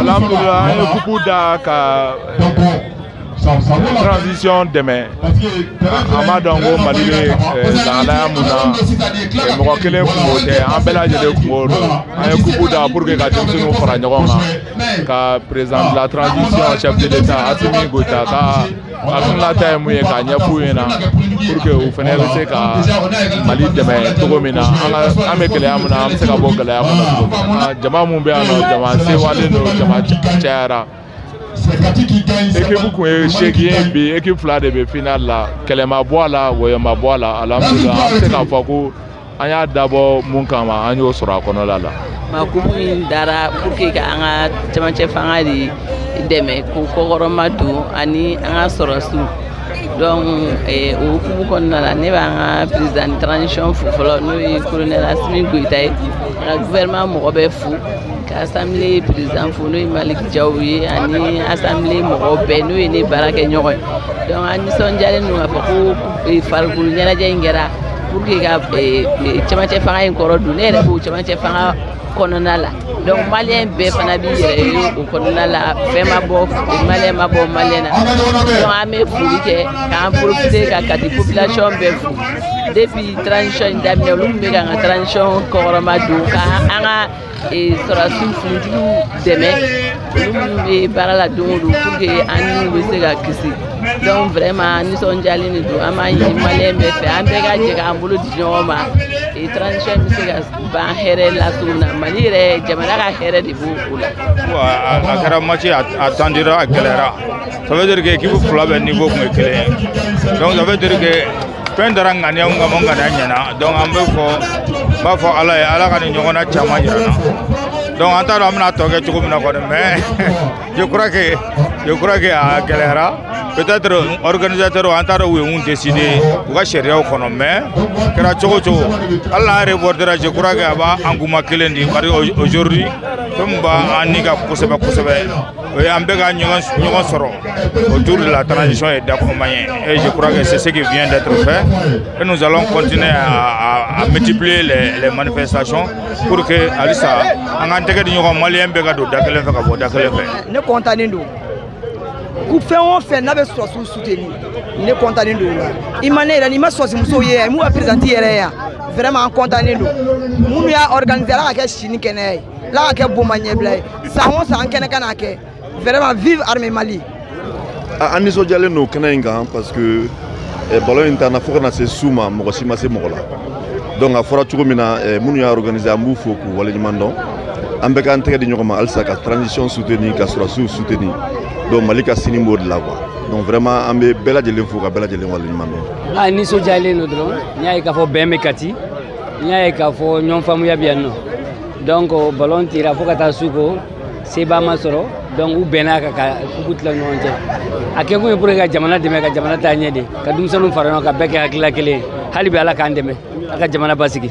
Alhamdulillah, an ye coupe da ka transition dɛmɛ. An b'a dɔn ko Mali bɛ lahalaya mun na, mɔgɔ kelen kungo tɛ, an bɛɛ lajɛlen kungo don. An ye coupe da pour que ka denmisɛnninw fara ɲɔgɔn kan, ka président de la transition, chef de l'État Assimi Goïta ka hakilinata ye mun ye, k'a ɲɛf'u ɲɛna pour que u fana bɛ se ka Mali dɛmɛ cogo min na, an bɛ gɛlɛya min na, an bɛ se ka bɔ gɛlɛya kɔnɔ cogo min na. Jama mun bɛ yan nɔ, jama sewalen don, jama cayara. Équipe kun ye 8 ye, bi équipe fila de bɛ final la. Kɛlɛ ma bɔ a la, wɔyɔ ma bɔ a la. Alhamdulillah, an bɛ se k'a fɔ ko an y'a dabɔ mun kama, an y'o sɔrɔ a kɔnɔla la. Ma coupe in dara pour que ka an ka cɛmancɛ fanga de dɛmɛ k'u kɔkɔrɔma don ani an ka sɔrɔsiw. Donc o hukumu kɔnɔna la, ne b'an ka président de transition fo fɔlɔ, n'o ye colonel Assimi Goïta ye, ka gouvernement mɔgɔ bɛɛ fo, ka assemblée président fo, n'o ye Malick Diaw ye, ani assemblée mɔgɔw bɛɛ, n'o ye ne baarakɛ ɲɔgɔn ye. Donc an nisɔndiyalen don k'a fɔ ko farikolo ɲɛnajɛ in kɛra pour que ka cɛmancɛ fanga in kɔrɔ don. Ne yɛrɛ b'o cɛmancɛ fanga kɔnɔna la, donc malien bɛɛ fana b'i yɛrɛ ye o kɔnɔna la. Fɛn ma bɔ malien, ma bɔ malien na. Donc an bɛ foli kɛ k'an profiter ka Kati population bɛɛ fo. Depuis transition in daminɛ, olu tun bɛ k'an ka transition kɔkɔrɔma don, ka an ka sɔrɔdasiw, finitigiw dɛmɛ, olu minnu bɛ baara la don o don pour que an niw bɛ se ka kisi. Donc vraiment, nisɔndiyalen de don. An b'a ɲini malien bɛɛ fɛ, an bɛɛ ka jɛ k'an bolo di ɲɔgɔn ma, transition bɛ se ka ban hɛrɛ la cogo min na. Mali yɛrɛ jamana ka hɛrɛ de b'o o la. A kɛra match a tendira, a gɛlɛyara. Ça veut dire que équipe fila bɛɛ niveau tun ye kelen ye. Donc ça veut dire que fɛn dara ŋaniya mun kama, ŋaniya ɲɛna. Donc an bɛ fɔ n b'a fɔ Ala ye, Ala ka nin ɲɔgɔnna caman yira n na. Donc an t'a dɔn an bɛna tɔ kɛ cogo min na kɔni, mais je crois que a gɛlɛyara. Peut-être organisateur, an t'a dɔn u ye mun décider u ka sariyaw kɔnɔ, mais kɛra cogo cogo, hali n'a reportera, je crois que a b'a engouement kelen di, parce que aujourd'hui, fɛn min b'an ni ka kosɛbɛ kosɛbɛ, o ye an bɛɛ ka ɲɔgɔn sɔrɔ autour de la transition et d'accompagner. Et je crois que c'est ce qui vient d'être fait et nous allons continuer à multiplier les manifestations pour que halisa an k'an tɛgɛ di ɲɔgɔn, malien bɛɛ ka don da kelen fɛ ka bɔ da kelen fɛ. Ne kɔntannen don ko fɛn o fɛn n'a bɛ sɔrɔsiw soutenir, ne kɔntannen don o la. I ma ne yɛrɛ, n'i ma sɔrɔsi musow ye yan, m'u ka présidente yɛrɛ ye yan, vraiment an kɔntannen don. Minnu y'a organiser, Ala ka kɛ si ni kɛnɛya ye, Ala ka kɛ boma ɲɛbila ye, san o san an kɛnɛ ka n'a kɛ. Vraiment, vive armée Mali. An nisɔndiyalen don kɛnɛ in kan parce que ballon in taana fo ka na se su ma, mɔgɔ si ma se mɔgɔ la. Donc a fɔra cogo min na, minnu y'a organiser, an b'u fo k'u waleɲuman dɔn. An bɛɛ k'an tɛgɛ di ɲɔgɔn ma halisa ka transition soutenir, ka sɔrɔsiw soutenir. Donc Mali ka sini b'o de la quoi. Donc vraiment, an bɛ bɛɛ lajɛlen fo ka bɛɛ lajɛlen waleɲuman dɔn. A nisɔndiyalen don dɔrɔn. N y'a ye k'a fɔ bɛn bɛ Kati, n y'a ye k'a fɔ ɲɔgɔn faamuya bɛ yan nɔ. Donc ballon tira fo ka taa su ko, seba ma sɔrɔ. Donc u bɛnna kan ka coupe tila ɲɔgɔn cɛ. A kɛ kun ye pour que ka jamana dɛmɛ, ka jamana taa ɲɛ de, ka denmisɛnninw fara ɲɔgɔn kan, ka bɛɛ kɛ hakilila kelen ye. Hali bi, Ala k'an dɛmɛ, a ka jamana basigi.